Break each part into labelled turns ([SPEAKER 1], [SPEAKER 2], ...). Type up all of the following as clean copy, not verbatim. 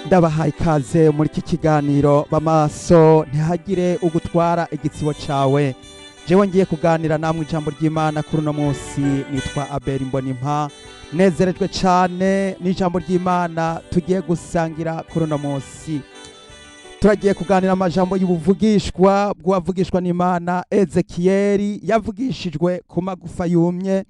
[SPEAKER 1] Ndabahaye ikaze muri iki kiganiro Bamaso ntihagire ugutwara igitsibo cawe. Jewe ngiye kuganira namwe ijambo ry'Imana kuri uno munsi nitwa Abel Mbonimpa. Nezerejwe cane n'ijambo ry'Imana tugiye gusangira kuri uno munsi. Turagiye kuganira amajambo y'ubuvugishwa bw'uwavugishwa n'Imana Ezekiyeli, yavugishijwe ku magufa yumye.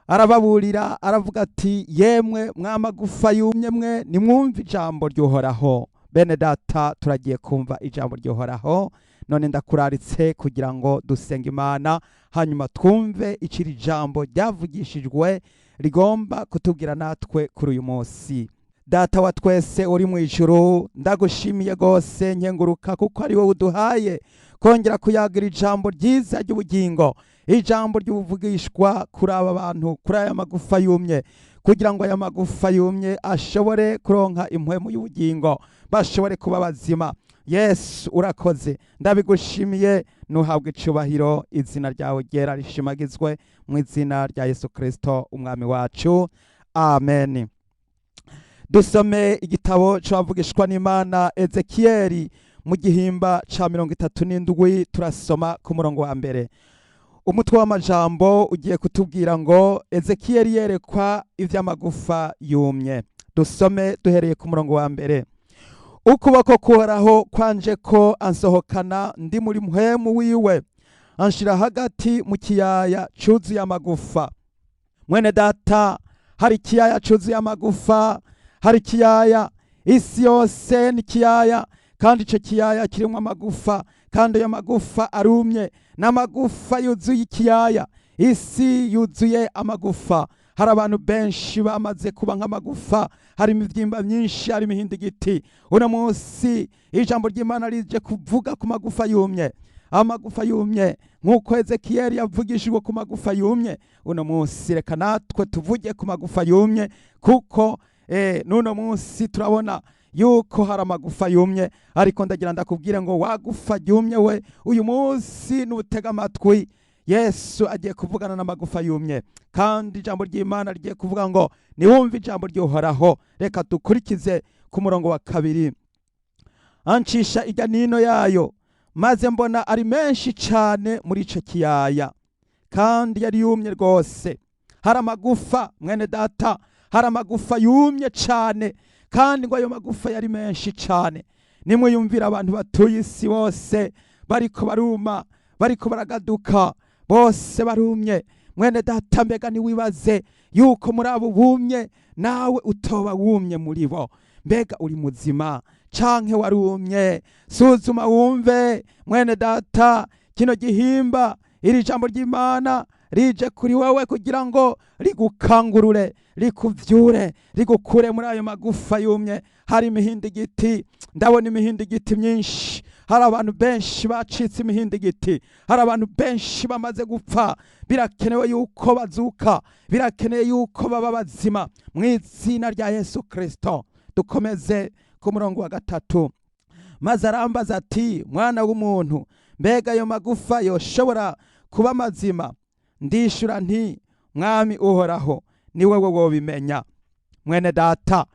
[SPEAKER 1] Arababurira, aravuga ati: "Yemwe mwamagufa yumye mwe, nimwumve ijambo ry'Uhoraho." Bene data, turagiye kumva ijambo ry'Uhoraho. None ndakuraritse kugira ngo dusenge Imana, hanyuma twumve iciri jambo ryavugishijwe rigomba kutubwira natwe kuri uyu munsi. Data wa twese uri mu ijuru, ndagushimiye rwose, nkenguruka kuko ari wowe uduhaye kongera kuyagira ijambo ryiza ry'ubugingo, ijambo ry'ubuvugishwa kuri aba bantu, kuri aya magufa yumye, kugira ngo aya magufa yumye ashobore kuronka impwemu y'ubugingo, bashobore kuba bazima. Yesu, urakoze, ndabigushimiye. Nuhabwe icubahiro, izina ryawe ryera rishimagizwe, mu izina rya Yesu Kristo umwami wacu, amen. Dusome igitabo c'abavugishwa n'Imana Ezekiyeli mu gihimba ca 37, turasoma ku murongo wa mbere. Umutwe w'amajambo ugiye kutubwira ngo: "Ezekiyeli yerekwa ivy'amagufa yumye." Dusome duhereye ku murongo wa mbere. Ukuboko kuhoraho kwanje ko ansohokana ndi muri mpwemu wiwe, anshira hagati mu kiyaya cuzuye amagufa. Mwene data, hari ikiyaya cuzuye amagufa, hari ikiyaya, isi yose ni ikiyaya, kandi ico kiyaya kirimwo amagufa, kandi ayo magufa arumye, n'amagufa yuzuye ikiyaya. Isi yuzuye amagufa. Hari abantu benshi bamaze kuba nk'amagufa, hari imivyimba myinshi, hari imihindigiti. Uno munsi ijambo ry'Imana rije kuvuga ku magufa yumye, amagufa yumye, nk'uko Ezekiyeli yavugishijwe ku magufa yumye. Uno munsi reka natwe tuvuge ku magufa yumye, kuko n'uno munsi turabona yuko hari amagufa yumye. Ariko ndagira ndakubwire ngo wagufa ryumye we, uyu munsi nutega amatwi, Yesu agiye kuvugana n'amagufa yumye, kandi ijambo ry'Imana rigiye kuvuga ngo niwumve ijambo ry'Uhoraho. Reka dukurikize ku murongo wa kabiri. Ancisha ijya nino yayo, maze mbona ari menshi cyane muri ico kiyaya, kandi yari yumye rwose. Hari amagufa, mwene data, hari amagufa yumye cyane, kandi ngo ayo magufa yari menshi cyane. Nimwe yumvira abantu batuye isi bose bariko baruma, bariko baragaduka, bose barumye. Mwene data, mbega ntiwibaze yuko muri abo bumye nawe utoba wumye muri bo? Mbega uri muzima canke warumye? Suzuma wumve, mwene data. Kino gihimba, iri jambo ry'Imana rije kuri wewe kugira ngo rigukangurure, rikuvyure, rigukure muri ayo magufa yumye. Hari imihindigiti, ndabona imihindigiti myinshi. Hari abantu benshi bacitse imihindigiti, hari abantu benshi bamaze gupfa. Birakenewe yuko bazuka, birakeneye yuko baba bazima mu izina rya Yesu Kristo. Dukomeze ku murongo wa gatatu. Maze arambaza ati: "Mwana w'umuntu, mbega ayo magufa yoshobora kuba mazima?" Ndishura nti: "Mwami Uhoraho, ni wewe wobimenya." Mwene data,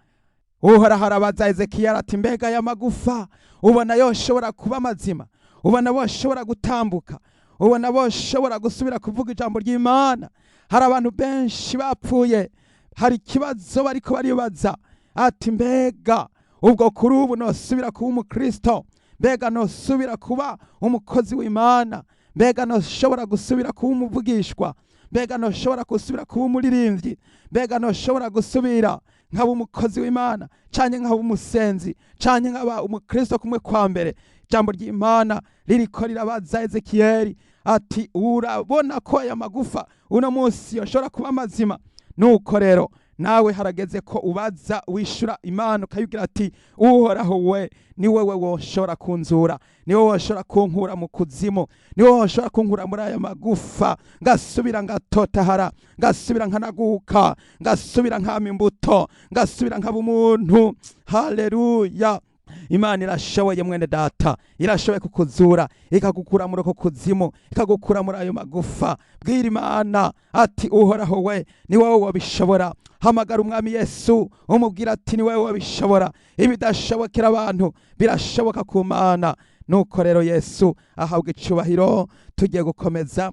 [SPEAKER 1] Uhoraho arabaza Ezekiyeli ati: "Mbega aya magufa ubona yoshobora kuba mazima? Ubona boshobora gutambuka? Ubona boshobora gusubira kuvuga ijambo ry'Imana?" Hari abantu benshi bapfuye, hari ikibazo bariko baribaza ati: "Mbega ubwo kuri ubu nosubira kuba umukristo? Mbega nosubira kuba umukozi w'Imana? Mbega noshobora gusubira kuba umuvugishwa? Mbega noshobora gusubira kuba umuririmbyi? Mbega noshobora gusubira nkaba umukozi w'Imana, canke nkaba umusenzi, canke nkaba umukristo kumwe kwa mbere?" Ijambo ry'Imana ririko rirabaza Ezekiyeli ati: "Urabona ko aya magufa uno munsi yoshobora kuba mazima?" Nuko rero nawe harageze ko ubaza, wishura Imana, ukayibwira ati: "Uhoraho we, ni wewe woshobora kunzura, ni wowe woshobora kunkura mu kuzimu, ni wowe woshobora kunkura muri aya magufa, ngasubira ngatotahara, ngasubira nkanaguka, ngasubira nkama imbuto, ngasubira nkaba umuntu." Haleluya! Imana irashoboye, mwene data, irashoboye kukuzura, ikagukura muri uko kuzimu, ikagukura muri ayo magufa. Bwira Imana ati: "Uhoraho we, ni wowe wabishobora." Hamagara Umwami Yesu, umubwira ati: "Ni wowe wabishobora." Ibidashobokera abantu birashoboka ku Mana. Nuko rero Yesu ahabwa icubahiro. Tugiye gukomeza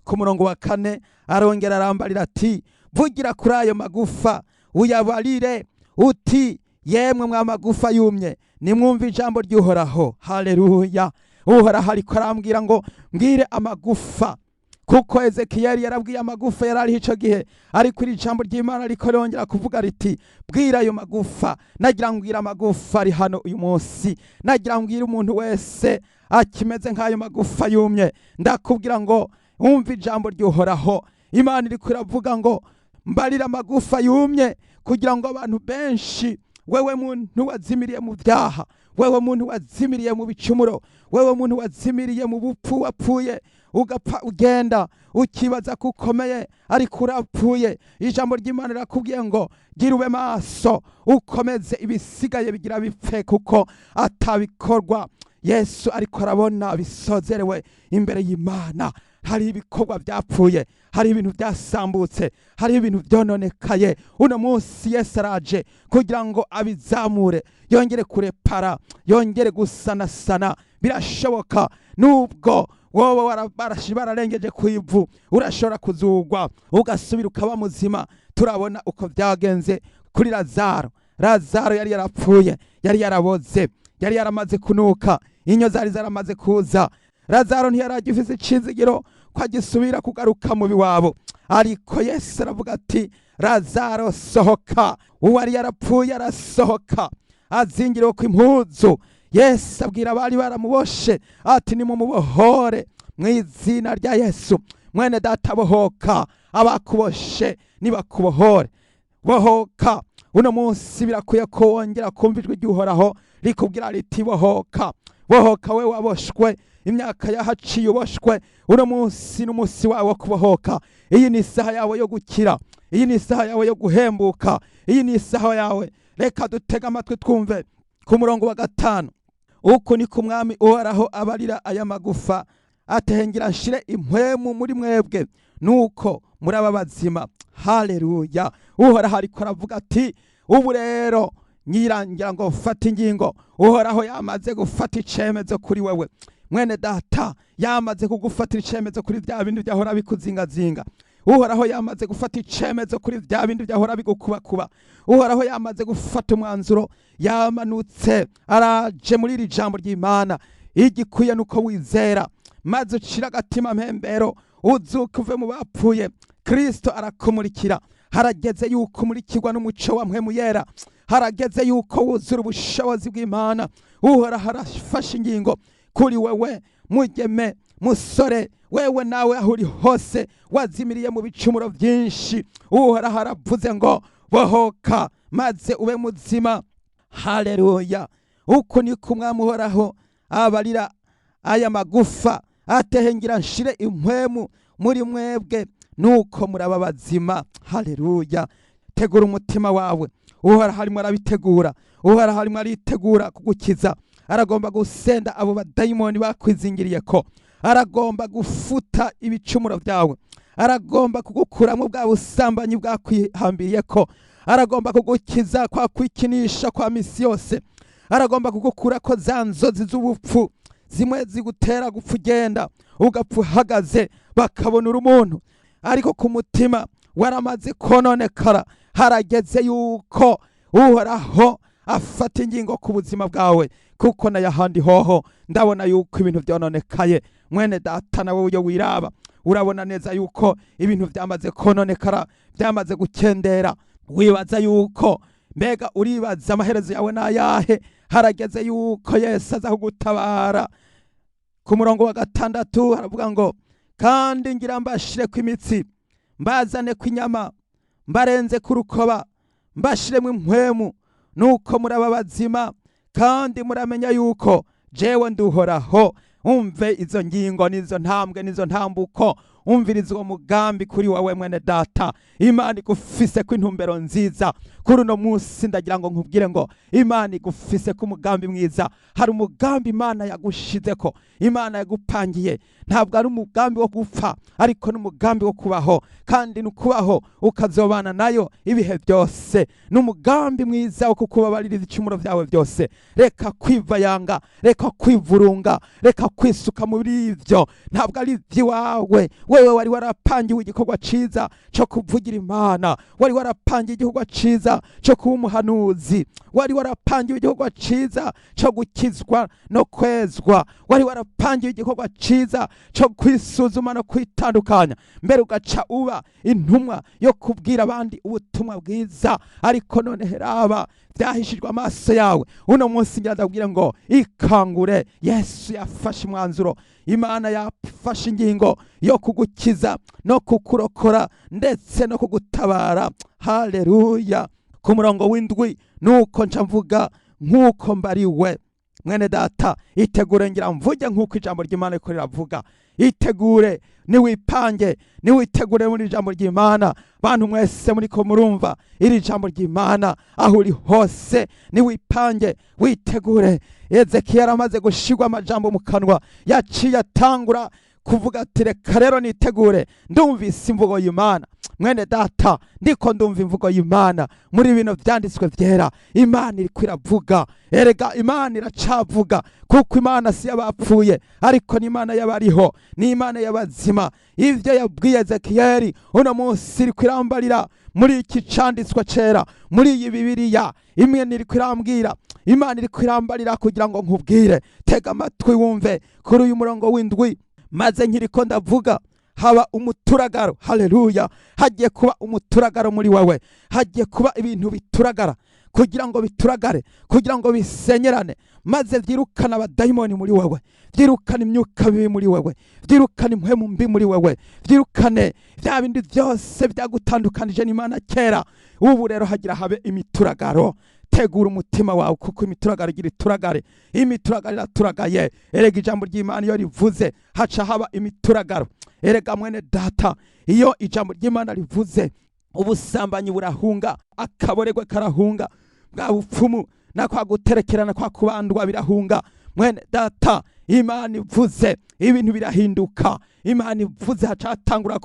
[SPEAKER 1] ku murongo wa 4. Arongera arambarira ati: "Vugira kuri ayo magufa, uyabarire uti: 'Yemwe mwa magufa yumye, nimwumve ijambo ry'Uhoraho.'" Haleluya! Uhoraho ariko arambwira ngo mbwire amagufa, kuko Ezekiyeli yarabwiye amagufa yari ariho ico gihe, ariko iri jambo ry'Imana riko rongera kuvuga riti: "Bwira ayo magufa." Nagira mbwira amagufa ari hano uyu munsi, nagira mbwira umuntu wese akimeze nk'ayo magufa yumye, ndakubwira ngo wumve ijambo ry'Uhoraho. Imana iriko iravuga ngo mbarira amagufa yumye, kugira ngo abantu benshi, wewe muntu wazimiriye mu byaha, wewe muntu wazimiriye mu bicumuro, wewe muntu wazimiriye mu bupfu, wapfuye ugapfa ugenda ukibaza ko ukomeye, ariko urapfuye. Ijambo ry'Imana rirakubwiye ngo gira ube maso, ukomeze ibisigaye bigira bipfe, kuko atabikorwa Yesu ariko arabona bisozerewe imbere y'Imana. Hari ibikorwa byapfuye, hari ibintu byasambutse, hari ibintu byononekaye. Uno munsi Yesu araje kugira ngo abizamure, yongere kurepara, yongere gusanasana. Birashoboka, nubwo wowe bararengeje ku ivu, urashobora kuzugwa ugasubira ukaba muzima. Turabona uko byagenze kuri Lazaro. Lazaro yari yarapfuye, yari yaraboze, yari yaramaze kunuka, inyo zari zaramaze kuza. Lazaro ntiyari agifise icizigiro ko agisubira kugaruka mu biwabo, ariko Yesu aravuga ati: "Lazaro, sohoka." Uwo yari yarapfuye arasohoka, azingiriwe ku impuzu. Yesu abwira abari baramuboshe ati: "Nimumubohore mu izina rya Yesu." Mwene data, bohoka. Abakuboshe nibakubohore, bohoka. Uno munsi birakwiye ko wongera kumva ijwi ry'Uhoraho rikubwira riti: "Bohoka, bohoka." We waboshwe imyaka yahaciye uboshwe, uno munsi n'umunsi wawe wo kubohoka. Iyi ni isaha yawe yo gukira, iyi ni isaha yawe yo guhembuka, iyi ni isaha yawe. Reka dutege amatwi twumve ku murongo wa 5: "Uku ni ku Mwami Uhoraho abarira aya magufa atehengera nshire impwemu muri mwebwe, nuko muraba bazima." Haleluya! Uhoraho ariko aravuga ati: "Ubu rero nyirangira ngo fata ingingo." Uhoraho yamaze gufata icemezo kuri wewe, mwene data. Yamaze kugufatira icemezo kuri bya bindi byahora bikuzingazinga. Uhoraho yamaze gufata icemezo kuri bya bindi byahora bigukubakuba. Uhoraho yamaze gufata umwanzuro, yamanutse, araje muri iri jambo ry'Imana. Igikwiye nuko wizera, maze ucira agatima mpembero, uzuke uve mu bapfuye. Kristo arakumurikira. Harageze yuko umurikirwa n'umuco wa Mpwemu Yera, harageze yuko wuzura ubushobozi bw'Imana. Uhoraho arafashe ingingo kuri wewe, mugeme, musore, wewe nawe aho uri hose wazimiriye mu bicumuro byinshi. Uhoraho aravuze ngo bohoka maze ube muzima. Haleluya! "Uku ni ko Umwami Uhoraho abarira aya magufa atehengera nshire impwemu muri mwebwe, nuko muraba bazima." Haleluya! Tegura umutima wawe. Uhoraho arimo arabitegura, Uhoraho arimo aritegura kugukiza. Aragomba gusenda abo badayimoni bakwizingiriye ko, aragomba gufuta ibicumuro byawe, aragomba kugukuramo bwa busambanyi bwakwihambiriye ko, aragomba kugukiza kwa kwikinisha kwa misi yose, aragomba kugukura ko za nzozi z'ubupfu zimwe zigutera gupfa ugenda, ugapfa uhagaze, bakabona uri umuntu, ariko ku mutima waramaze kononekara. Harageze yuko Uhoraho afata ingingo ku buzima bwawe, kuko n'ayahandi hoho ndabona yuko ibintu byononekaye. Mwene data, nawe uyo wiraba urabona neza yuko ibintu byamaze kononekara, byamaze gukendera. Wibaza yuko, mbega uribaza amaherezo yawe n'ayahe? Harageze yuko Yesu aza kugutabara. Ku murongo wa 6 haravuga ngo: "Kandi ngira mbashire ku imitsi, mbazane ku inyama, mbarenze ku rukoba, mbashiremo impwemu, nuko muraba bazima, kandi muramenya yuko jewe nduhoraho." Umve izo ngingo n'izo ntambwe n'izo ntambuko, umviriza uwo mugambi kuri wowe, mwene data. Imana igufise ko intumbero nziza. Kuri uno munsi ndagira ngo nkubwire ngo Imana igufise ko umugambi mwiza. Hari umugambi Imana yagushizeko, Imana yagupangiye. Ntabwo ari umugambi wo gupfa, ariko ni umugambi wo kubaho, kandi ni ukubaho ukazobana nayo ibihe byose. Ni umugambi mwiza wo kukubabarira ibicumuro byawe byose. Reka kwivayanga, reka kwivurunga, reka kwisuka muri ibyo. Ntabwo ari iby'iwawe. Wewe wari warapangiwe igikorwa ciza cyo kuvugira Imana, wari warapangiwe igikorwa ciza cyo kuba umuhanuzi, wari warapangiwe igikorwa ciza cyo gukizwa no kwezwa, wari warapangiwe igikorwa ciza cyo kwisuzuma no kwitandukanya, mbere ugaca uba intumwa yo kubwira abandi ubutumwa bwiza. Ariko none heraba, byahishijwe amaso yawe. Uno munsi ngira ndabwira ngo ikangure. Yesu yafashe umwanzuro, Imana yafashe ingingo yo kugukiza no kukurokora ndetse no kugutabara. Haleluya! Ku murongo w'indwi, nuko nca mvuga nk'uko mbariwe. Mwene data, itegure, ngira mvuge nk'uko ijambo ry'Imana riko riravuga. Itegure, niwipange, niwitegure muri ijambo ry'Imana. Bantu mwese muriko murumva iri jambo ry'Imana, aho uri hose, niwipange, witegure. Ezekiya amaze gushigwa amajambo mu kanwa, yaciye atangura kuvuga ati: "Reka rero nitegure, ndumvise imvugo y'Imana." Mwene data, ndiko ndumva imvugo y'Imana muri bino vyanditswe vyera. Imana iriko iravuga. Erega Imana iracavuga, kuko Imana si y'abapfuye, ariko ni Imana y'abariho, ni Imana y'abazima. Ivyo yabwiye Ezekiyeli, uno munsi iriko irambarira muri iki canditswe cera, muri iyi Bibiliya imwe iriko irambwira. Imana iriko irambarira kugira ngo nkubwire. Tega amatwi wumve kuri uyu murongo w'indwi: "Maze nkiriko ndavuga, haba umuturagaro." Haleluya! Hagiye kuba umuturagaro muri wewe, hagiye kuba ibintu bituragara, kugira ngo bituragare, kugira ngo bisenyerane, maze vyirukana abadayimoni muri wewe, vyirukana imyuka mibi muri wewe, vyirukana impwemu mbi muri wewe, vyirukane vya bindi vyose vyagutandukanije n'Imana kera. Ubu rero hagira habe imituragaro. Tegura umutima wawe, kuko imituragaro igira ituragare. Imituragaro iraturagaye. Erega ijambo ry'Imana iyo rivuze, haca haba imituragaro. Erega mwene data, iyo ijambo ry'Imana rivuze, ubusambanyi burahunga, akaboregwe karahunga, bwa bupfumu na kwa guterekerana, kwa kubandwa birahunga. Mwene data, Imana ivuze, ibintu birahinduka. Imana ivuze, hacatangura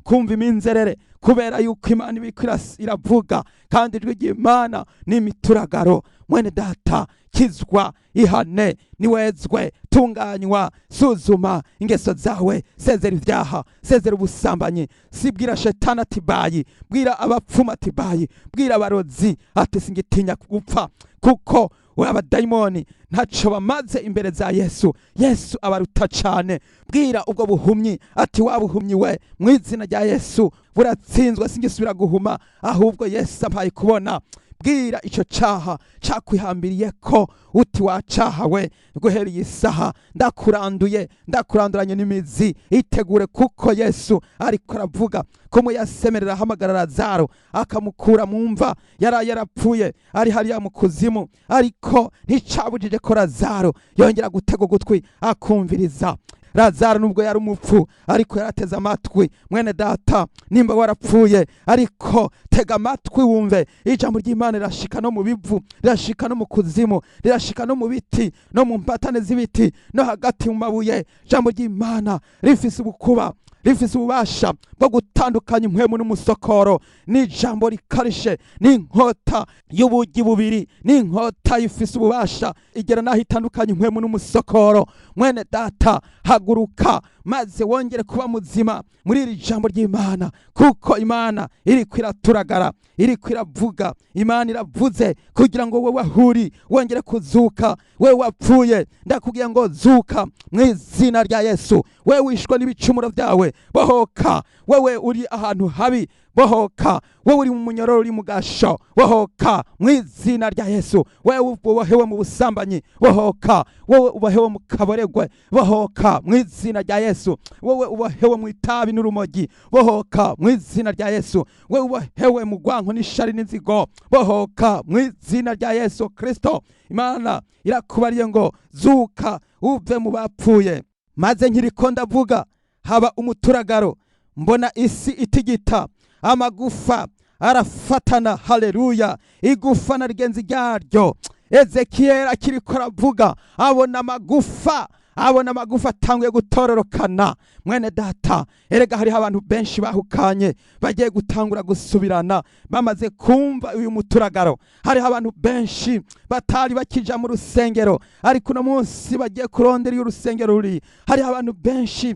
[SPEAKER 1] kumva iminzerere, kubera yuko Imana ibiko iravuga, kandi ijwi ry'Imana ni imituragaro. Mwene data, kizwa, ihane, niwezwe, tunganywa, suzuma ingeso zawe, sezera ibyaha, sezera ubusambanyi. Si bwira shetani ati bye, bwira abapfumu ati bye, bwira abarozi ati singitinya gupfa, kuko abadayimoni ntaco bamaze imbere za Yesu. Yesu abaruta cane. Bwira ubwo buhumyi ati: "Wa buhumyi we, mu izina rya Yesu buratsinzwe, singisubira guhuma, ahubwo Yesu ampaye kubona." Bwira ico caha cakwihambiriye ko uti: "Wacaha we, guhera iyi saha ndakuranduye, ndakuranduranye n'imizi." Itegure, kuko Yesu ariko aravuga. Ko yasemerera ahamagara Lazaro, akamukura mu mva, yari yarapfuye, ari hariya mu kuzimu, ariko nticabujije ko Lazaro yongera gutega ugutwi akumviriza. Lazaro nubwo yari umupfu, ariko yarateze amatwi. Mwene data, nimba warapfuye, ariko tega amatwi wumve ijambo ry'Imana. Rirashika no mu bivu, rirashika no mu kuzimu, rirashika no mu biti, no mu mpatane z'ibiti, no hagati mu mabuye. Ijambo ry'Imana rifise ubukuba, rifise ububasha bwo gutandukanya impwemu n'umusokoro. Ni ijambo rikarishe, ni inkota y'ubugi bubiri, ni inkota ifise ububasha, igera n'aho itandukanya impwemu n'umusokoro. Mwene data, haguruka maze wongere kuba muzima muri iri jambo ry'Imana, kuko Imana iriko iraturagara, iriko iravuga. Imana iravuze kugira ngo wowe ahuri wongere kuzuka. Wewe wapfuye, ndakubwiye ngo zuka mu izina rya Yesu. Wewe wishwe n'ibicumuro byawe, bohoka. Wewe uri ahantu habi, bohoka. Wewe uri mu munyororo, uri mu gasho, bohoka mu izina rya Yesu. Wewe ubohewe mu busambanyi, bohoka. Wowe ubohewe mu kaboregwe, bohoka mu izina rya Yesu. Wowe ubohewe mu itabi n'urumogi, bohoka mu izina rya Yesu. Wewe ubohewe mu rwanko n'ishari n'inzigo, bohoka mu izina rya Yesu Kristo. Imana irakubariye ngo zuka uve mu bapfuye. "Maze nkiriko ndavuga, haba umuturagaro, mbona isi itigita." Amagufa arafatana. Haleluya! Igufa na rigenzi ryaryo. Ezekiyeli akiriko aravuga, abona amagufa, abona amagufa atanguye gutororokana. Mwene data, erega hariho abantu benshi bahukanye bagiye gutangura gusubirana bamaze kumva uyu muturagaro. Hariho abantu benshi batari bakija mu rusengero, ariko uno munsi bagiye kurondera iyo urusengero ruri. Hariho abantu benshi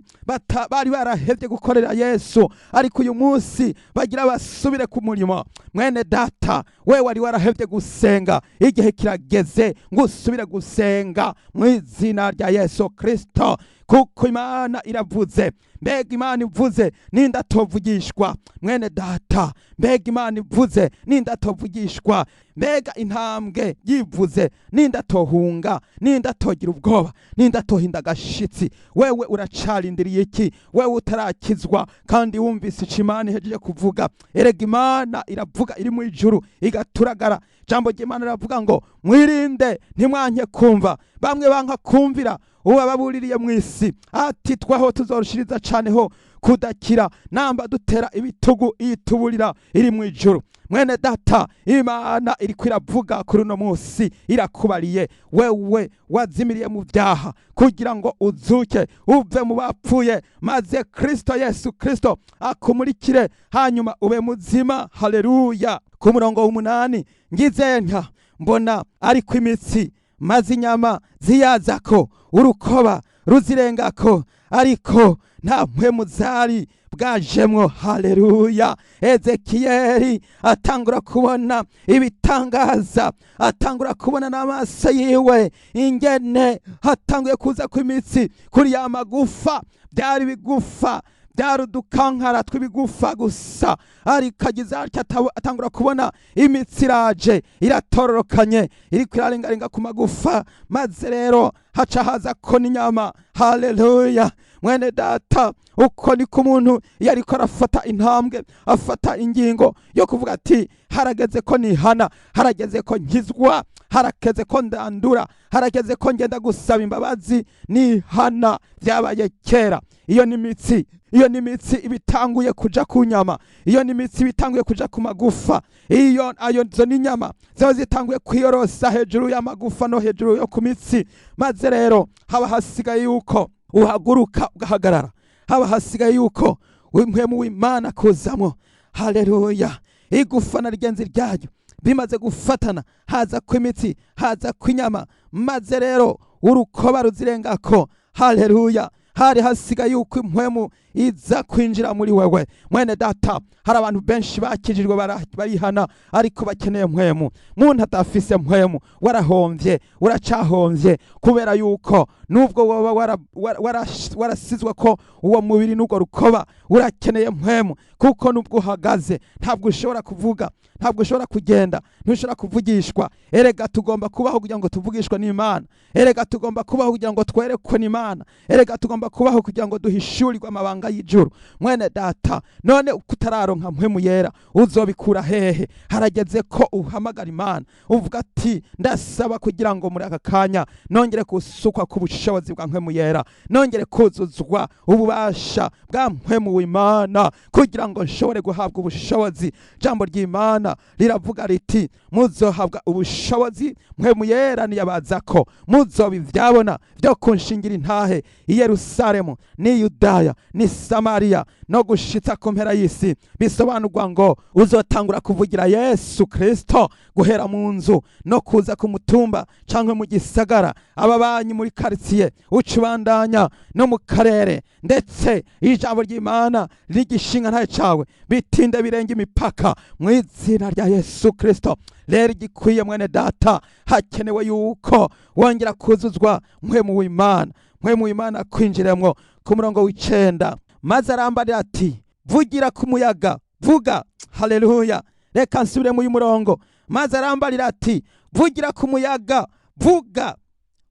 [SPEAKER 1] bari barahevye gukorera Yesu, ariko uyu munsi bagira basubire ku murimo. Mwene data, we wari warahevye gusenga, igihe kirageze ngo usubire gusenga mu izina rya Yesu Kristo, kuko Imana iravuze. Mbega Imana ivuze, ninde atovugishwa? Mwene data, mbega Imana ivuze, ninde atovugishwa? Mbega intambwe yivuze, ninde atohunga? Ninde atogira ubwoba? Ninde atohinda agashitsi? Wewe uracarindiriye iki, wewe utarakizwa kandi wumvise ico Imana ihejeje kuvuga? Erega Imana iravuga iri mu ijuru, igaturagara. Ijambo ry'Imana riravuga ngo: "Mwirinde, ntimwanke kumva." Bamwe banka kumvira uba babuririye mu isi, ati: "Twaho tuzorushiriza cane ho kudakira namba dutera ibitugu iyituburira iri mu ijuru." Mwene data, Imana iriko iravuga kuri uno munsi, irakubariye wewe wazimiriye mu byaha, kugira ngo uzuke uve mu bapfuye, maze Kristo Yesu Kristo akumurikire, hanyuma ube muzima. Haleluya! Ku murongo w'8: "Ngize ntya, mbona ariko imitsi, maze inyama ziyazako, urukoba ruzirengako, ariko nta mpwemu zari bwajemwo." Haleluya! Ezekiyeli atangura kubona ibitangaza, atangura kubona n'amaso yiwe ingene hatanguye kuza kw'imitsi kuri ya magufa. Byari bigufa, byari udukankara tw'ibigufa gusa, ariko agize atya atangura kubona imitsi iraje, iratororokanye, iriko irarengarenga ku magufa, maze rero haca haza ko n'inyama. Haleluya! Mwene data, uko niko umuntu iyo ariko arafata intambwe, afata ingingo yo kuvuga ati: "Harageze ko nihana, harageze ko nkizwa, harageze ko ndandura, harageze ko ngenda gusaba imbabazi nihana byabaye kera." Iyo ni imitsi, iyo ni imitsi iba itanguye kuja ku nyama, iyo ni imitsi iba itanguye kuja ku magufa. Iyo ayo zo ni inyama ziba zitanguye kwiyorosa hejuru y'amagufa no hejuru yo ku mitsi. Maze rero haba hasigaye yuko uhaguruka ugahagarara, haba hasigaye yuko impwemu w'Imana kuzamwo. Haleluya! Igufa na rigenzi ryayo bimaze gufatana, haza kw'imitsi, haza kw'inyama, maze rero urukoba ruzirengako. Haleluya! Hari hasigaye yuko impwemu iza kwinjira muri wewe. Mwene data, hari abantu benshi bakijijwe, barihana, ariko bakeneye mpwemu. Muntu atafise mpwemu, warahomvye, uracahomvye, kubera yuko nubwo woba warasizwe ko uwo mubiri n'urwo rukoba, urakeneye mpwemu, kuko nubwo uhagaze ntabwo ushobora kuvuga, ntabwo ushobora kugenda, ntushobora kuvugishwa. Erega tugomba kubaho kugira ngo tuvugishwe n'Imana. Erega tugomba kubaho kugira ngo twerekwe n'Imana. Erega tugomba kubaho kugira ngo duhishurirwe amabanga y'ijuru. Mwene data, none kutararonka mpwemu yera uzobikura hehe? Harageze ko uhamagara Imana, uvuga ati: "Ndasaba kugira ngo muri aka kanya nongere gusukwa ku bushobozi bwa mpwemu yera, nongere kuzuzwa ububasha bwa mpwemu w'Imana, kugira ngo nshobore guhabwa ubushobozi." Jambo ry'Imana riravuga riti: "Muzohabwa ubushobozi mpwemu yera niyabazako, muzoba ivyabona vyo kunshingira intahe i Yerusalemu n'i Yudaya n'i Samariya no gushitsa ku mpera y'isi." Bisobanurwa ngo uzotangura kuvugira Yesu Kristo guhera mu nzu no kuza ku mutumba canke mu gisagara, ababanyi muri karitsiye, uca ubandanya no mu karere, ndetse ijambo ry'Imana rigishinga ntaye cawe bitinde birenga imipaka mu izina rya Yesu Kristo. Rero igikwiye, mwene data, hakenewe yuko wongera kuzuzwa mpwemu w'Imana, mpwemu w'Imana kwinjiremwo. Ku murongo w'9: "Maze arambarira ati: 'Vugira ku muyaga, vuga.'" Haleluya! Reka nsubire mu uyu murongo. "Maze arambarira ati: 'Vugira ku muyaga, vuga,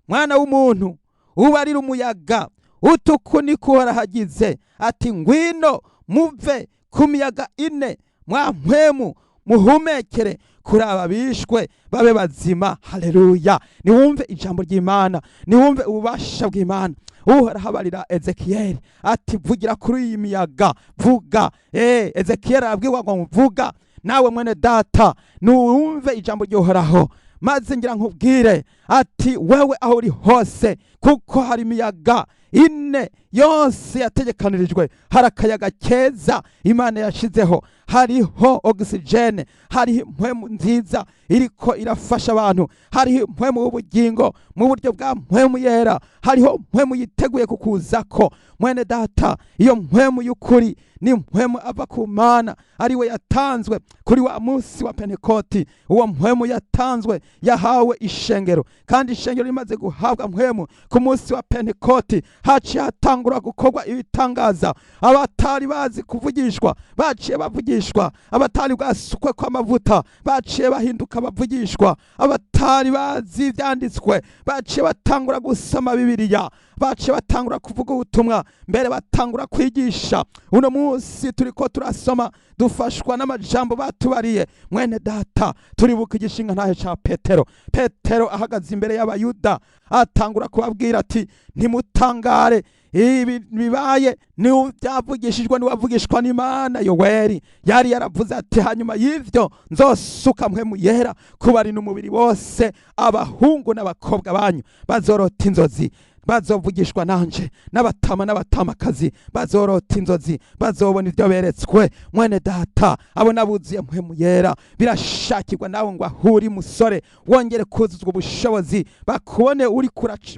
[SPEAKER 1] mwana w'umuntu, ubarira umuyaga utuku niko Uhoraho agize ati: Ngwino muve ku miyaga ine, mwa mpwemu, muhumekere kuri aba bishwe babe bazima." Haleluya! Niwumve ijambo ry'Imana, niwumve ububasha bw'Imana. Uhoraho abarira Ezekiyeli ati vugira kuri iyi miyaga, vuga. Ezekiyeli arabwirwa ngo vuga. Nawe mwene data, nuwumve ijambo ry'Uhoraho, maze ngira nkubwire ati wewe aho uri hose, kuko hari imiyaga ine yose yategekanirijwe. Hari akayaga keza Imana yashizeho, hariho ogisijene, hariho impwemu nziza iriko irafasha abantu, hariho impwemu w'ubugingo mu buryo bwa mpwemu yera, hariho mpwemu yiteguye kukuzako. Mwene data, iyo mpwemu y'ukuri ni mpwemu ava ku Mana, ariwe yatanzwe kuri wa munsi wa Pentekoti. Uwo mpwemu yatanzwe yahawe ishengero, kandi ishengero rimaze guhabwa mpwemu ku munsi wa Pentekoti, haciye hatangura gukorwa ibitangaza. Abatari bazi kuvugishwa baciye bavugishwa, abatari bwasukwe kw'amavuta baciye bahinduka abavugishwa, abatari bazi ibyanditswe baciye batangura gusoma Bibiliya, baciye batangura kuvuga ubutumwa, mbere batangura kwigisha. Uno munsi turiko turasoma, dufashwa n'amajambo batubariye. Mwene data, turibuka igishinga ntahe ca Petero. Petero ahagaze imbere y'Abayuda atangura kubabwira ati ntimutangare ibi bibaye, ni byavugishijwe n'uwavugishwa n'Imana Yoweri. Yari yaravuze ati hanyuma y'ivyo nzosuka mpwemu yera kubari n'umubiri wose, abahungu n'abakobwa banyu bazorota inzozi, bazovugishwa nanje, n'abatama n'abatamakazi bazorota inzozi, bazobona ibyo beretswe. Mwene data, abo nabuzuye mpwemu yera. Birashakirwa nawe ngo ahuri musore wongere kuzuzwa ubushobozi, bakubone uri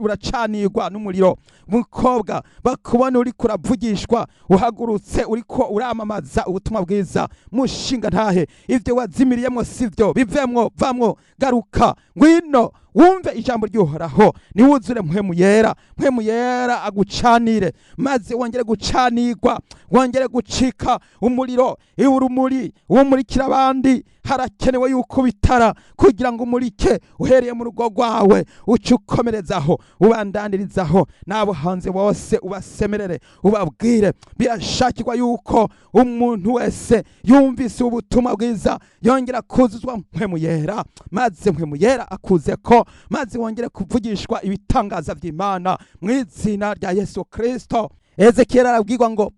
[SPEAKER 1] uracanirwa n'umuriro. Mukobwa, bakubone uri kuravugishwa, uhagurutse uriko uramamaza ubutumwa bwiza. Mushinga ntahe, ibyo wazimiriyemwo sivyo, bivemwo, vamwo, garuka, ngwino wumve ijambo ry'Uhoraho, niwuzure mpwemu yera. Mpwemu yera agucanire, maze wongere gucanirwa, wongere gucika umuriro, urumuri umurikira abandi. Harakenewe yuko bitara kugira ngo umurike uhereye mu rugo rwawe, uce ukomerezaho, ubandanirizaho n'abo hanze bose, ubasemerere, ubabwire. Birashakirwa yuko umuntu wese yumvise ubutumwa bwiza yongera kuzuzwa mpwemu yera, maze mpwemu yera akuze ko, maze wongere kuvugishwa ibitangaza by'Imana mu izina rya Yesu Kristo. Ezekiyeli arabwirwa ngo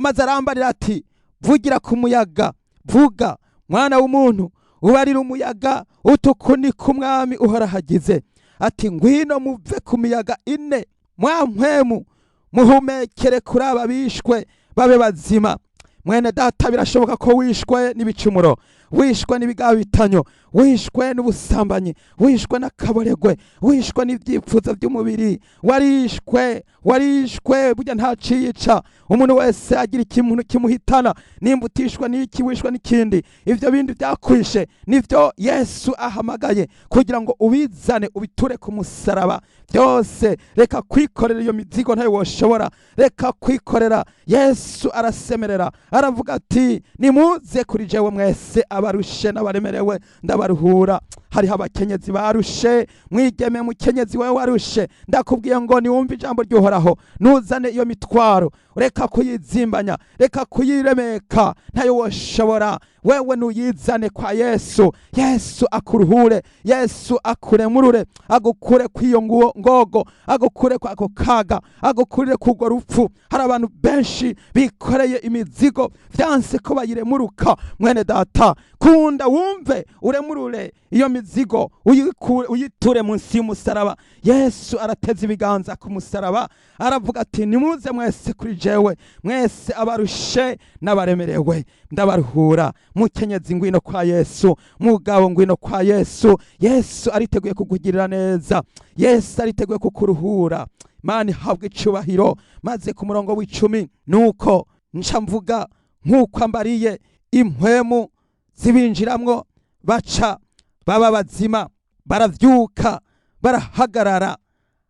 [SPEAKER 1] maze arambarira ati vugira ku muyaga, vuga mwana w'umuntu, ubarira umuyaga utukunika Umwami Uhorahagize ati ngwino muve ku miyaga ine, mwa mpwemu, muhumekere kuri aba bishwe babe bazima. Mwene data, birashoboka ko wishwe n'ibicumuro, wishwe n'ibigabitanyo, wishwe n'ubusambanyi, wishwe n'akaboregwe, wishwe n'ibyifuzo by'umubiri, warishwe, warishwe. Burya ntaciyica, umuntu wese agira ikintu kimuhitana. Nimba utishwe n'iki, wishwe n'ikindi. Ivyo bindi byakwishe nivyo Yesu ahamagaye kugira ngo ubizane, ubiture ku musaraba byose. Reka kwikorera iyo mizigo, ntayo woshobora, reka kwikorera. Yesu arasemerera aravuga ati nimuze kuri jewe mwese abarushe n'abaremerewe, ndabaruhura. Hariho abakenyezi barushe. Mwigeme, mukenyezi, wewe warushe, ndakubwiye ngo niwumve ijambo ry'Uhoraho, nuzane iyo mitwaro, reka kuyizimbanya, reka kuyiremeka, ntayo woshobora. Wewe nuyizane kwa Yesu, Yesu akuruhure, Yesu akuremurure, agukure kw'iyo ngogo, agukure kwako kaga, agukurire kurwo rupfu. Hari abantu benshi bikoreye imizigo vyanse ko bayiremuruka. Mwene data, kunda wumve, uremurure iyo mizigo, uyiture munsi y'umusaraba. Yesu arateze ibiganza ku musaraba aravuga ati nimuze mwese kuri jewe, mwese abarushe n'abaremerewe, ndabaruhura. Mukenyezi, ngwino kwa Yesu. Mugabo, ngwino kwa Yesu. Yesu ariteguye kukugirira neza, Yesu ariteguye kukuruhura. Imana ihabwa icubahiro. Maze ku murongo w'icumi, nuko nca mvuga nk'uko ambariye, impwemu zibinjiramwo, baca baba bazima, baravyuka, barahagarara,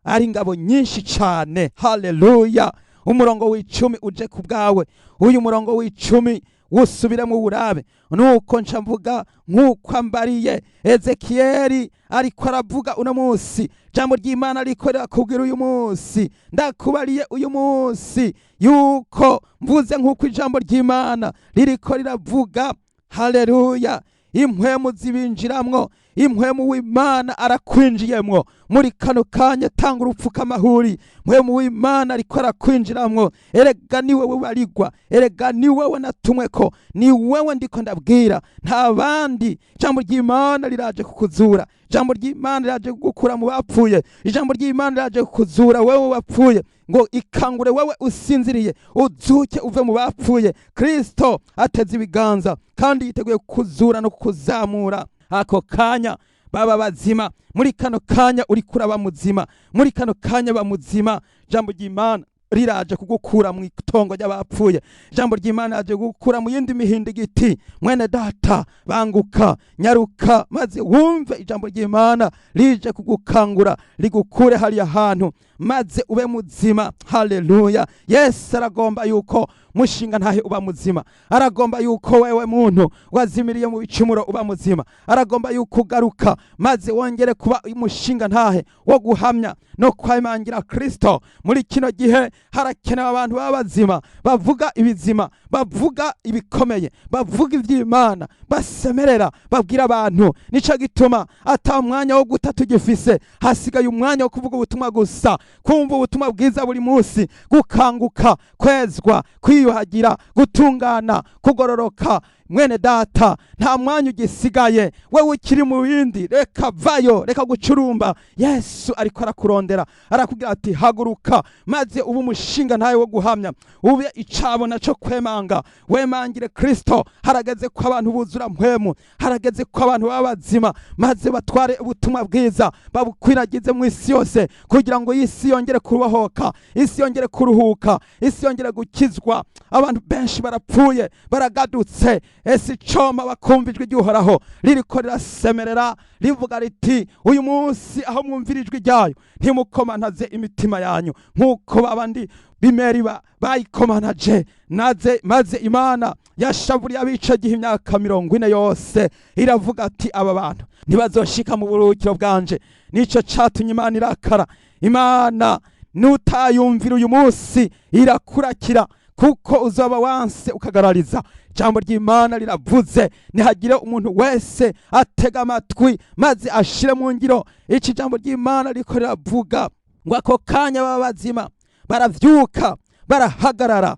[SPEAKER 1] ari ingabo nyinshi cane. Haleluya! Umurongo w'icumi uje ku bwawe. Uyu murongo w'icumi wusubiremo urabe. Nuko nca mvuga nk'uko ambariye. Ezekiyeli ariko aravuga uno munsi, jambo ry'Imana ariko rirakubwira uyu munsi. Ndakubariye uyu munsi yuko mvuze nk'uko ijambo ry'Imana ririko riravuga. Haleluya! Impwemu zibinjiramwo. Impwemu w'Imana arakwinjiyemwo muri kano kanya. Tanga urupfukamahuri, mpwemu w'Imana ariko arakwinjiramwo. Erega ni wewe barigwa, erega ni wewe natumwe ko, ni wewe ndiko ndabwira, nta bandi. Ijambo ry'Imana riraje kukuzura, ijambo ry'Imana riraje kugukura mu bapfuye, ijambo ry'Imana riraje kukuzura wewe wapfuye, ngo ikangure wewe usinziriye, uzuke uve mu bapfuye. Kristo ateze ibiganza kandi yiteguye kukuzura no kukuzamura. Ako kanya baba bazima. Muri kano kanya uri kuraba muzima, muri kano kanya ba muzima. Ijambo ry'Imana riraje kugukura mu itongo ry'abapfuye, ijambo ry'Imana riraje kugukura mu yindi mihindigiti. Mwene data, banguka, nyaruka, maze wumve ijambo ry'Imana rije kugukangura, rigukure hariya hantu, maze ube muzima. Haleluya! Yesu aragomba yuko mushinga ntahe uba muzima, aragomba yuko wewe muntu wazimiriye mu bicumuro uba muzima, aragomba yuko ugaruka maze wongere kuba umushinga ntahe wo guhamya no kwemangira Kristo. Muri kino gihe harakenewe abantu baba bazima, bavuga ibizima, bavuga ibikomeye, bavuga iby'Imana, basemerera, babwira abantu. Nico gituma ata mwanya wo guta tugifise, hasigaye umwanya wo kuvuga ubutumwa gusa, kumva ubutumwa bwiza buri munsi, gukanguka, kwezwa, kwiyuhagira, gutungana, kugororoka. Mwene data, nta mwanya ugisigaye. Wewe ukiri mu bindi, reka vayo, reka gucurumba. Yesu ariko arakurondera, arakubwira ati haguruka maze ube umushinga ntawe wo guhamya, ube icabona cyo kwemanga, wemangire Kristo. Harageze ko abantu buzura mpwemu, harageze ko abantu baba bazima, maze batware ubutumwa bwiza, babukwiragize mu isi yose, kugira ngo isi yongere kubohoka, isi yongere kuruhuka, isi yongere gukizwa. Abantu benshi barapfuye, baragadutse. Ese icoma bakumva ijwi ry'Uhoraho ririko rirasemerera, rivuga riti uyu munsi aho mwumvira ijwi ryayo, ntimukomanaze imitima yanyu nk'uko babandi b'Imeriba bayikomanaje naze, maze Imana yashavuriye abica gihe imyaka 40 yose, iravuga ati aba bantu ntibazoshika mu buruhukiro bwanje. Nico catumye Imana irakara. Imana nutayumvira uyu munsi irakurakira, kuko uzaba wanse ukagarariza. Ijambo ry'Imana riravuze, ntihagire umuntu wese atega amatwi maze ashire mu ngiro iki jambo ry'Imana riko riravuga, ngo ako kanya baba bazima, baravyuka, barahagarara.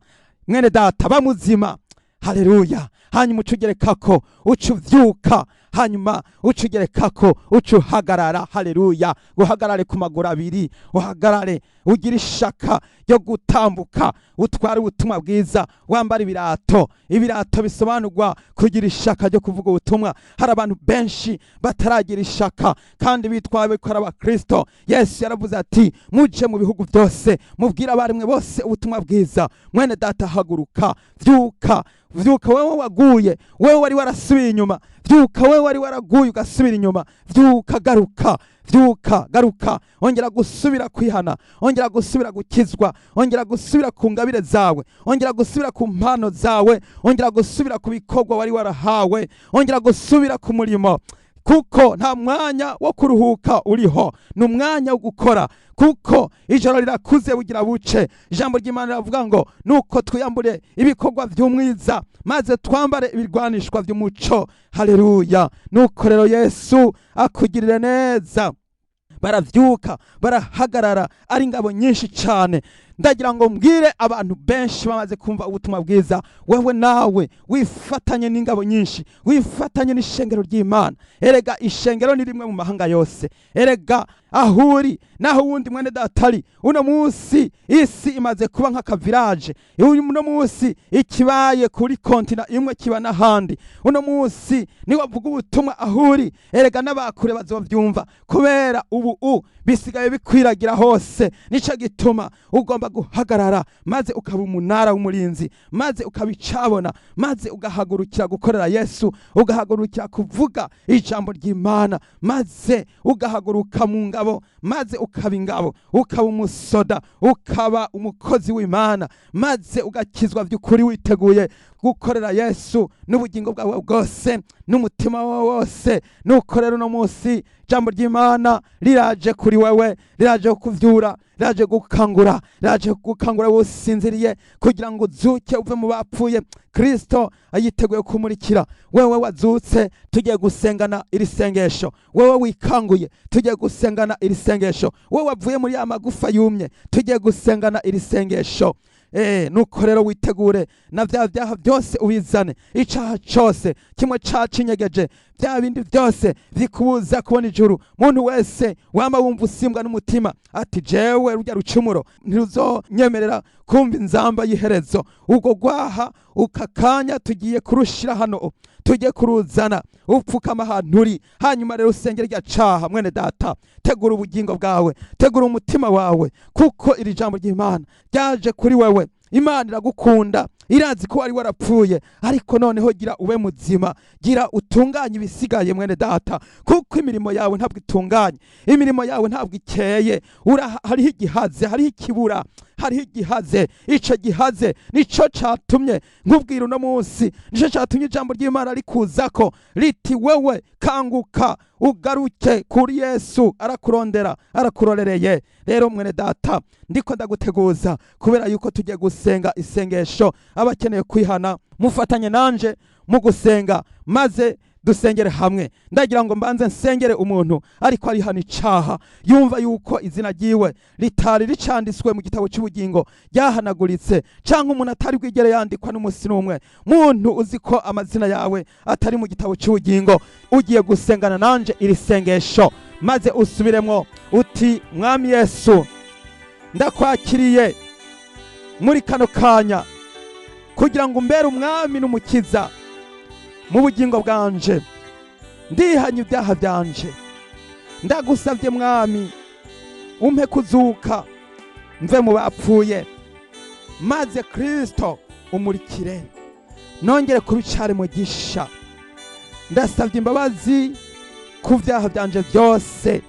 [SPEAKER 1] Mwene data, bamuzima. Haleluya! Hanyuma ucugerekako uca uvyuka, hanyuma ucugerekako uca uhagarara. Haleluya! Uhagarare ku maguru abiri, uhagarare ugira ishaka ryo gutambuka, utware ubutumwa bwiza, wambara ibirato. Ibirato bisobanurwa kugira ishaka ryo kuvuga ubutumwa. Hari abantu benshi bataragira ishaka kandi bitwaye ko ari abakristo. Yesu yaravuze ati muje mu bihugu byose, mubwire abarimwe bose ubutumwa bwiza. Mwene data, haguruka, vyuka, vyuka wewe waguye, wewe wari warasubiye inyuma, vyuka wewe wari waraguye ugasubira inyuma, vyuka, garuka, vyuka, garuka, ongera gusubira kwihana, ongera gusubira gukizwa, ongera gusubira ku ngabire zawe, ongera gusubira ku mpano zawe, ongera gusubira ku bikorwa wari warahawe, ongera gusubira ku murimo, kuko nta mwanya wo kuruhuka uriho, ni umwanya wo gukora, kuko ijoro rirakuze bugira buce. Ijambo ry'Imana riravuga ngo nuko twiyambure ibikorwa by'umwiza, maze twambare ibirwanishwa by'umuco. Haleluya! Nuko rero Yesu akugirire neza. Baravyuka, barahagarara, ari ingabo nyinshi cyane. Ndagira ngo mbwire abantu benshi bamaze kumva ubutumwa bwiza, wewe nawe wifatanye n'ingabo nyinshi, wifatanye n'ishengero ry'Imana. Erega ishengero ni rimwe mu mahanga yose. Erega ahuri naho wundi mwene datari, uno munsi isi imaze kuba nk'akavirage. Uno munsi ikibaye kuri kontina imwe kiba n'ahandi. Uno munsi niwavuga ubutumwa ahuri, erega n'abakure bazovyumva, kubera ubu bisigaye bikwiragira hose. Nico gituma ugomba guhagarara, maze ukaba umunara w'umurinzi, maze ukabicabona, maze ugahagurukira gukorera Yesu, ugahagurukira kuvuga ijambo ry'Imana, maze ugahaguruka mu ngabo, maze ukaba ingabo, ukaba umusoda, ukaba umukozi w'Imana, maze ugakizwa by'ukuri, witeguye Gukorera Yesu n'ubugingo bwawe bwose n'umutima wawe wose. Nuko rero uno munsi ijambo ry'Imana riraje kuri wewe, riraje kukuvyura, riraje gukangura, riraje gukangura wowe usinziriye, kugira ngo uzuke uve mu bapfuye. Kristo ayiteguye kumurikira wewe wazutse. Tugiye gusengana iri sengesho. Wewe wikanguye, tugiye gusengana iri sengesho. Wewe wavuye muri ya magufa yumye, tugiye gusengana iri sengesho. Nuko rero witegure na vya vyaha byose ubizane, icaha cose kimwe cacinyegeje, bya bindi byose bikubuza kubona ijuru. Muntu wese wama wumva usimbwa n'umutima ati: "Jewe rurya rucumuro ntiruzonyemerera kumva inzamba y'iherezo," ubwo rwaha uka kanya tugiye kurushira hano, tugiye kuruzana, upfukama ahantu uri, hanyuma rero usengere rya caha. Mwene data, tegura ubugingo bwawe, tegura umutima wawe, kuko iri jambo ry'Imana ryaje kuri wewe. Imana iragukunda, irazi ko wari warapfuye, ariko noneho gira ube muzima, gira utunganye ibisigaye, mwene data, kuko imirimo yawe ntabwo itunganye, imirimo yawe ntabwo ikeye. Hariho igihaze, hariho ikibura, hariho igihaze. Ico gihaze nico catumye nkubwira uno munsi, nico catumye ijambo ry'Imana rikuzako riti: "Wewe kanguka, ugaruke kuri Yesu, arakurondera, arakurorereye." Rero mwene data, ndiko ndaguteguza kubera yuko tugiye gusenga isengesho. Abakeneye kwihana, mufatanye nanje mu gusenga, maze dusengere hamwe. Ndagira ngo mbanze nsengere umuntu ariko arihana icaha, yumva yuko izina ryiwe ritari ricanditswe mu gitabo cy'ubugingo, ryahanaguritse, canke umuntu atari bwigere yandikwa n'umusi n'umwe. Muntu uzi ko amazina yawe atari mu gitabo cy'ubugingo, ugiye gusengana nanje iri sengesho, maze usubiremwo uti: "Mwami Yesu, ndakwakiriye muri kano kanya kugira ngo umbere umwami n'umukiza mu bugingo bwanje. Ndihanye ibyaha byanje. Ndagusabye mwami, umpe kuzuka mve mu bapfuye, maze Kristo umurikire, nongere kubicare mugisha. Ndasabye imbabazi ku byaha byanje byose."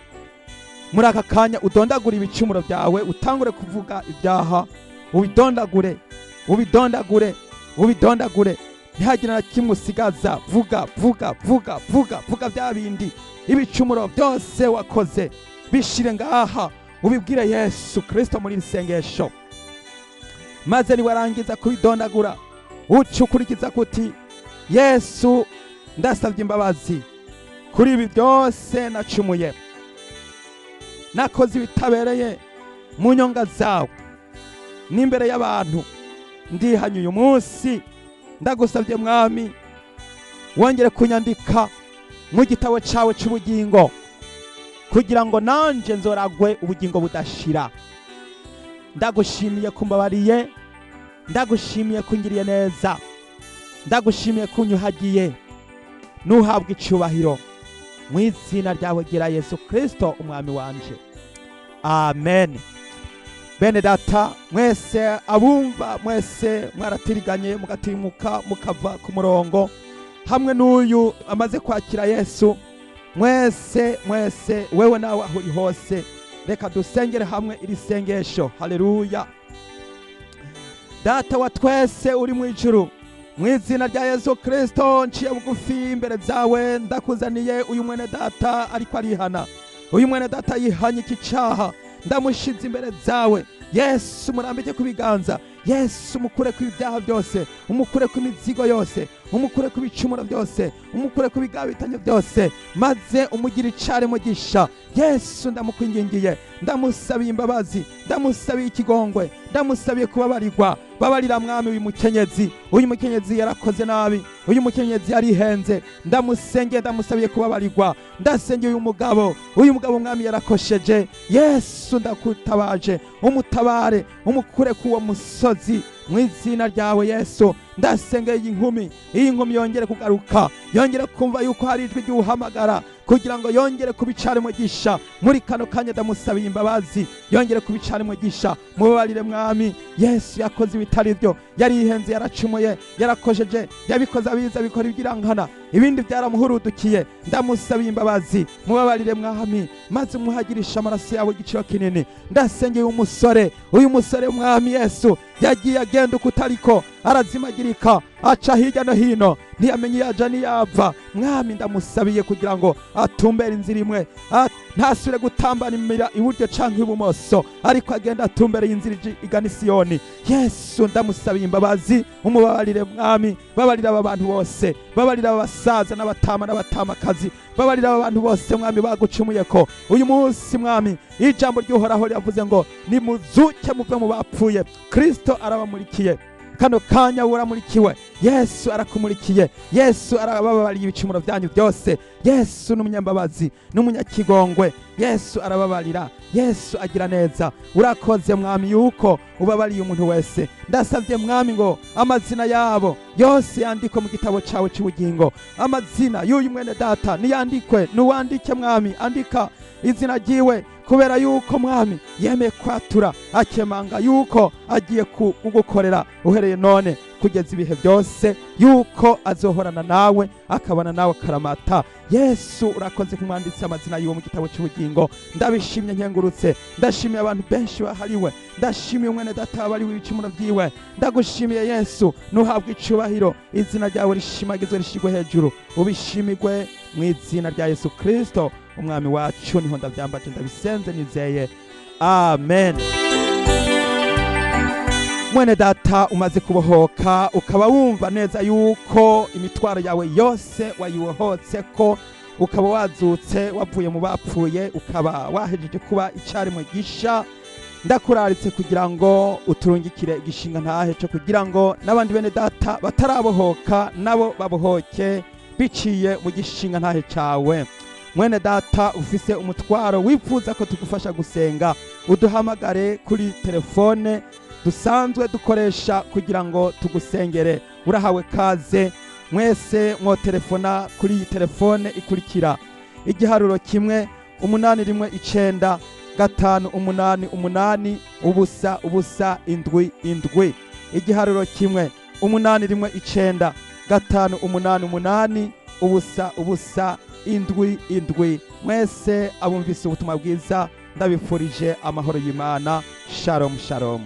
[SPEAKER 1] Muri aka kanya udondagure ibicumuro byawe, utangure kuvuga ibyaha, ubidondagure, ubidondagure, ubidondagure, ntihagire na kimwe usigaza. Vuga, vuga, vuga, vuga, vuga bya bindi, ibicumuro byose wakoze, bishire ngaha, ubibwire Yesu Kristo muri iri sengesho. Maze niwarangiza kubidondagura, uca ukurikiza kuti: "Yesu, ndasabye imbabazi kuri ibi byose nacumuye, nakoze ibitabereye mu nyonga zawe n'imbere y'abantu. Ndihanye uyu munsi. Ndagusabye mwami, wongere kunyandika mu gitabo cyawe cy'ubugingo, kugira ngo nanje nzoragwe ubugingo budashira. Ndagushimiye kumbabariye, ndagushimiye kungiriye neza, ndagushimiye kunyuhagiye. Nuhabwa icyubahiro mu izina ryawe gira Yesu Kristo umwami wanje, amen." Bene data mwese abumva, mwese mwaratiriganye mugatimuka mukava ku murongo, hamwe n'uyu amaze kwakira Yesu, mwese mwese, wewe nawe aho uri hose, reka dusengere hamwe iri sengesho. Haleluya. Data wa twese uri mu ijuru, mu izina rya Yesu Kristo nciye bugufi imbere zawe. Ndakuzaniye uyu mwene data ariko arihana. Uyu mwene data yihanye iki cyaha, ndamushize imbere zawe. Yesu, murambike ku biganza. Yesu, umukure ku ibyaha byose, umukure ku imizigo yose, umukure ku bicumuro byose, umukure ku bigabitanyo byose, maze umugire icare mugisha. Yesu, ndamukwingingiye, ndamusabiye imbabazi, ndamusabiye ikigongwe, ndamusabiye kubabarirwa. Babarira mwami uyu mukenyezi. Uyu mukenyezi yarakoze nabi, uyu mukenyezi yarihenze. Ndamusengeye, ndamusabiye kubabarirwa. Ndasengeye uyu mugabo. Uyu mugabo mwami yarakosheje. Yesu, ndakutabaje, umutabare, umukure k'uwo musozi mu izina ryawe Yesu. Ndasengeye iyi nkumi, iyi nkumi yongere kugaruka, yongere kumva yuko hari ijwi ry'uhamagara, kugira ngo yongere kubicare mugisha. Muri kano kanya ndamusabiye imbabazi, yongere kubicare mugisha. Mubabarire mwami Yesu, yakoze ibitari byo, yarihenze, yaracumuye, yarakosheje, yabikoze abiza, bikora ibyirankana. Ibindi byaramuhurudukiye. Ndamusabiye imbabazi, mubabarire Mwami, maze umuhagirisha amaraso yawe igiciro kinini. Ndasengeye umusore, uyu musore Mwami Yesu, yagiye agenda uko utariko, arazimagirika, aca hirya no hino, ntiyamenye iyo aja n'iyava. Mwami, ndamusabiye kugira ngo atumbere inzira imwe, ntasubire gutambanira iburyo canke ibumoso, ariko agenda atumbereye inzira igana Isiyoni. Yesu, ndamusabiye imbabazi, umubabarire Mwami. Babarira aba bantu bose, babarira aba basaza n'abatama n'abatamakazi, babarira aba bantu bose Mwami bagucumuyeko uyu munsi. Mwami, ijambo ry'Uhoraho riravuze ngo nimuzuke muve mu bapfuye, Kristo arabamurikiye. Kano kanya uramurikiwe, Yesu arakumurikiye, Yesu arababariye ibicumuro byanyu byose. Yesu n'umunyambabazi n'umunyakigongwe, Yesu arababarira, Yesu agira neza. Urakoze Mwami yuko ubabariye umuntu wese. Ndasabye Mwami ngo amazina yabo yose yandikwe mu gitabo cyawe cy'ubugingo. Amazina y'uyu mwene data niyandikwe, nuwandike Mwami, andika izina ryiwe, kubera yuko Mwami yemeye kwatura akemanga yuko agiye kugukorera uhereye none kugeza ibihe byose, yuko azohorana nawe, akabana nawe karamata. Yesu, urakoze kumwanditse amazina yiwe mu gitabo cy'ubugingo. Ndabishimye nkengurutse. Ndashimiye abantu benshi bahariwe, ndashimiye umwene data wabariwe ibicumuro byiwe. Ndagushimiye Yesu, nuhabwa icubahiro, izina ryawe rishimagizwe, rishigwe hejuru, ubishimigwe mu izina rya Yesu Kristo Umwami wacu niho ndabyambaje, ndabisenze nizeye, amen. Mwene data umaze kubohoka, ukaba wumva neza yuko imitwaro yawe yose wayibohotse, ko ukaba wazutse wavuye mu bapfuye, ukaba wahejeje kuba icyaremwe gisha, ndakuraritse kugira ngo uturungikire igishinga ntahe cyo kugira ngo n'abandi bene data batarabohoka nabo babohoke biciye mu gishinga ntahe cawe. Mwene data ufise umutwaro wifuza ko tugufasha gusenga, uduhamagare kuri telefone dusanzwe dukoresha kugira ngo tugusengere. Urahawe kaze mwese. Mwotelefona kuri iyi telefone ikurikira: igiharuro 1 8 1 9 5 8 8 0 0 7 7, igiharuro 1 8 1 9 5 8 8 0 0 7 7. Mwese abumvise ubutumwa bwiza, ndabifurije amahoro y'Imana. Shalom, shalom.